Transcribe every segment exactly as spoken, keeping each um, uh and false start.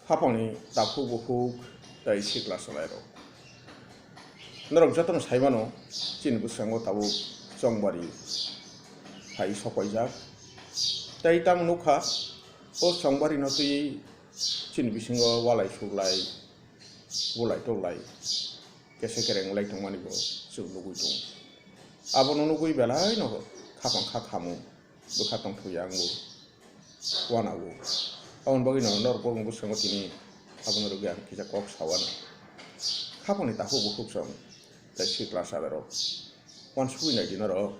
Khapangni takhuk bukhuk tei sikla chwlairok. Norok jotono sai mano, chini bwskango tabuk chongbari phai sokpaijak. Tei tamo nukha, o chongbarino twiwi chini bisingo walai suklai, bulai toklai, kese kereng wlai tongmani bo chwng nugwi tongo. Abono nugwi belai no khapang kha khamung, bwkha tongthokya wngbo, uanago. Aboni bagwino norok bokni bwskango tini abono rwgwi ang kisa kok sa uanw. Khapangni takhuk bukhuk chwng tei sikla chwlairok uansugwi naidi norok.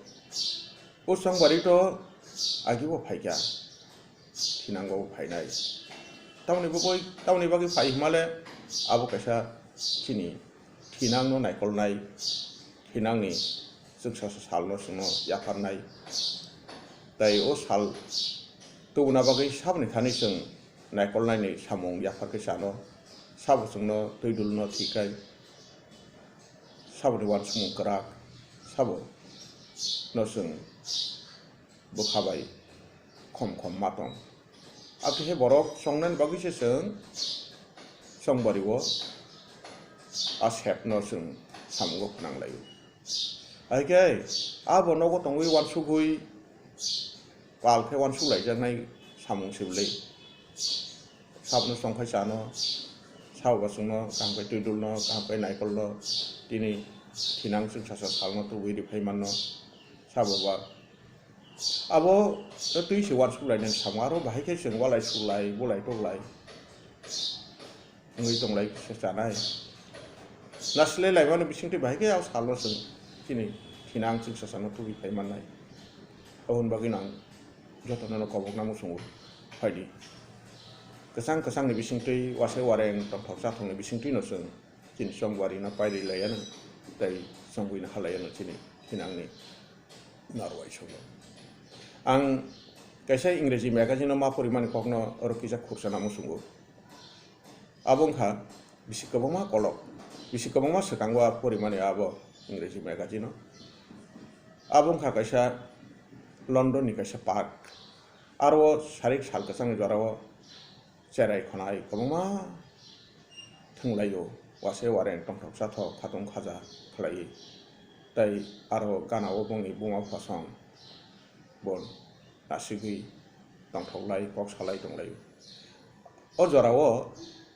O chongbari to agibo phaikha, thinango phainai. Tamoni bagwi, tamoni bagwi phai hwnmale abo kaisa chini thinangno naikolnai, thinangni chwngsacha salno chwngno yapharnai. Tei o sal tubuna bagwi saboni thani chwng naikolnaini samung yapharkhe chano, sabo chwngno twi dulno thikai, saboni uansukmung kwrak, sabo no chwng bwkha bai khom khom ma tong. Akhe borok chongnani bagwi se chwng chongbari o a sepno chwng samungo phnang laio. Ahikhe abo nogo tongwi uansugwi pal khe uansuk laijaknai samung se bwlwi. Sabno chongkhai chano, sabo ba chwngno kaham khe twi dulno, kaham khe naikolno, tini thinang chwngsacha salno tubui riphai manno, sabo ba abo twi se uansuk lainani samung, aro bahai khe chwng walai suklai, bulai toklai wngwi tonglai se chanai. Nasilai laimani bisingtwi bahai khe a salno chwng chini thinang chwngsachano tubui phai mannai. Aboni bagwi nang jotono no kobokna muchungo phaidi. Kwchang kwchangni bisingtwi, wasai wareng, tongthok chathokni bisingtwi no chwng chini chongbari no pairi laiya no, tei chongwi no halaiya no chini thinangni narwai songo. Ang kaisa Ingreji magazine o ma porimani kokno oro kisa khursa na muchungo. Abo wngkha bisi kwbangma kolok, bisi kwbangma swkango a porimani abo Ingreji magazine o. Abo wngkha kaisa London ni kaisa park. Aro o sarik sal kwchangni jorao cherai khwnai kwbangma thwnglaio, wasai wareng tongthok chathok khatung khaja khlaiwi. Tei aro gana o bongni buma bupha song bo nasigwi tongthoklai kok salai tonglaio. O jorao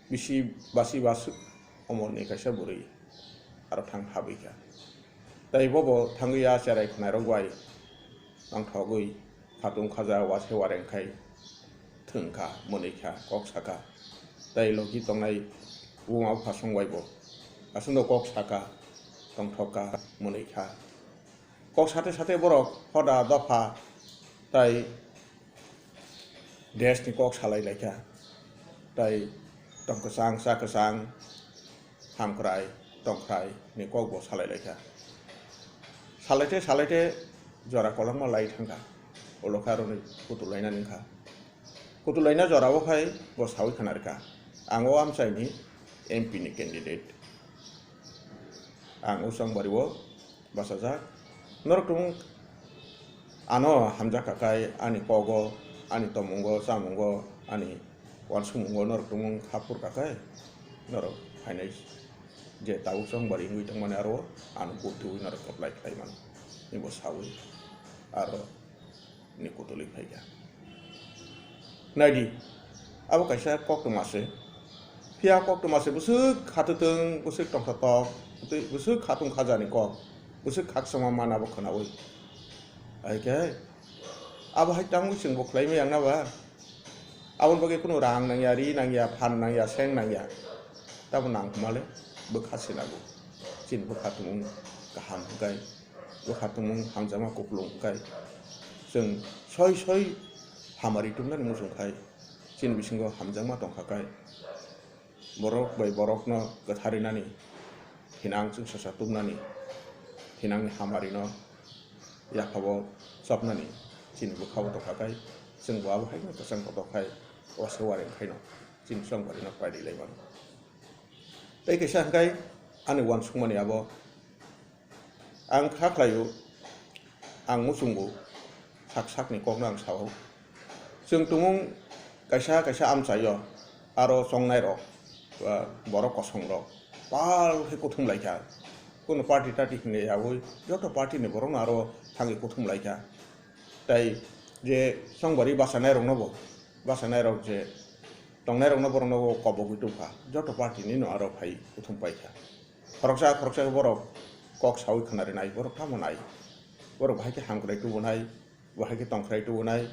bisi basi basuk omorni kaisa bwrwi aro thang habwi kha. Tei bobo thangwi a cherai khwnairok bai tongthogwi khatung khaja wasai wareng khai thwng kha, mwnwi kha, kok sa kha. Tei logi tongnai buma bupha song bai bo aswkno kok sa kha, tongthok kha, mwnwi kha. Kok sate sate borok hoda dopha tei desni kok salai lai kha, tei tong kwchang cha kwchang, hamkrai tongkhrai ni kok bo salai lai kha. Salaite salaite jora kolokma lai thang kha, ulo khe aroni kutu lainani wng kha. Kutu laina jora o khai bo saui khna rwkha, ang o amchaini M P ni candidate, ang o chongbari o bachajak. Norok tumung ano hamjak kha khai, ani kogo, ani tomungo, chamungo, ani uansukmungo norok tumung kha phur kha khai, norok phainai je tabuk chongbari wngwi tongmani aro ano vote twiwi norok apply khlai mano, ni bo saui aro ni kutulwi phaikha. Naidi, abo kaisa koktwma se. Phiya koktwma se bwswk khatwtwng, bwswk tongthotok, tei bwswk khatung khajani kok, bwswk khakchangma mana bo khwnaui. Hai khe abo hai tamo chwng bo khlai maya wngna ba? Aboni bagwi kunu rang nangya, ri nangya, phan nangya, seng nangya. Tamo nangkukma le bwkha se nago. Chini bwkha tumung kaham hwnkhe, bwkha tumung hamjakma kupulung hwnkhe, chwng soi soi hamari tubunani muchung khai chini bisingo hamjakma tongkha khai, borok bai borokno kwtharinani, thinang chwngsacha tubunani, thinangni hamarino yaphabo chopnani chini bwkhao tongkha khai, chwngbo abo haino kwchang kotor khai, wasai wareng khaino chini chongbarino paidi lai mano. Tei kaisa hwnkhe ani uansukmani abo ang kha khlaio, ang muchungo, sak sakni kokno ang sao. Chwng tumung kaisa kaisa amchaio, aro chongnairok, ah, borok kosongrok pal khe kuthum laikha. Kunu party tarty hinwi yaui joto party ni borokno aro thangwi kuthum laikha. Tai je chongbari bachanairokno bo, bachanairok je tongnairokno borokno bo kobogwi tongkha, joto party nino aro phai kuthum paikha. Khoroksa khoroksa khe borok kok saui khna rinai, borok tamo nai. Borok bahai khe hamkrai tubunai, bahai khe tongkhrai tubunai,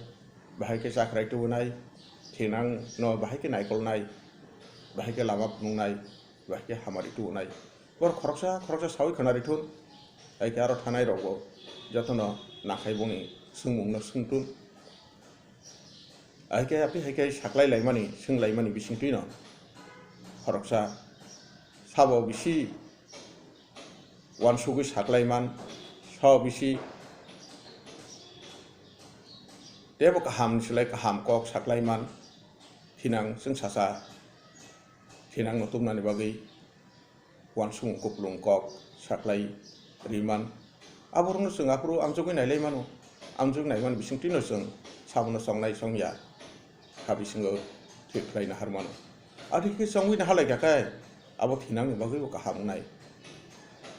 bahai khe chakrai tubunai, thinangno bahai khe naikolnai, bahai khe lama phunuknai, bahai khe hamari tubunai. Borok khoroksa khoroksa saui khna rithun, hai khe aro thanairokbo jotono nakhai boni swngmungno swngtun. Hai khe, aphi hai khe saklai laimani, swng laimani bisingtwino khoroksa sabo bisi uansugwi saklai man, sabo bisi teibo kaham ni slai kaham kok saklai man, thinang chwng sasa thinangno tubunani bagwi uansukmung kupulung kok saklai ri man. Aborokno chwng aphuru amjogwi nailai mano. Amjogwi naimani bisingtwino chwng sabono chongnai chongya ha bisingo thik khlai nahar mano. Adi khe chongwi naha lai kha khe abo thinangni bagwi bo kaham wngnai.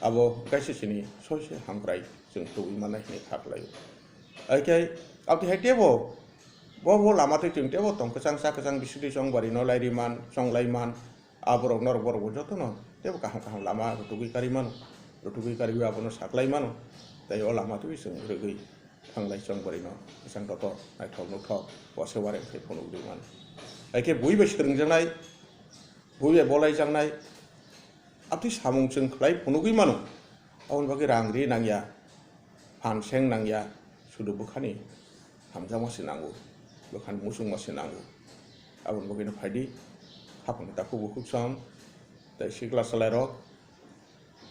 Abo kaisa sini soi soi hamkrai chwng tubui mannai hinwi kha khlaio. Hai khe aboni hai teibo bo bo lama twi chwng teibo tong kwchang cha kwchang bisingtwi chongbari no lai ri man, chonglai man. Aborok norok borok bo jotono teibo kaham kaham lama rwtugwi karwi mano, rwtugwi karwi abono saklai mano, tei o lama twi chwng rwgwi thanglai chongbari no kwchang kotor naithok nuthok wase wareng khe phunugwi mano. Hai khe bui bai swrwngjaknai, bui bai bolaijaknai, aboni samung chwng khlai phunugwi mano, aboni bagwi rang ri nangya. Phan seng nangya, sudu bwkhani hamjakma se nango, bwkhani muchungma se nango. Aboni bagwino phaidi, haphangni takhuk bukhuk som, tei sikla chwlairok,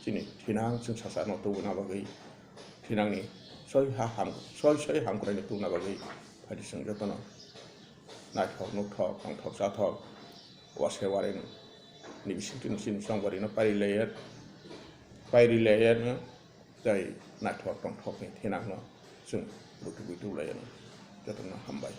chini thinang chwng sasano tubuna bagwi, thinangni soi ha ham, soi soi hamkraino tubuna bagwi phaidi chwng jotono naithok nukthok, tongthok chathok, wase wareng ni bisingtwi chini chongbarino pairi layer, pairi layer no. Tei naithok tongthokni thinangno chwng rwtugwi tubulaianw. Jotono hambai.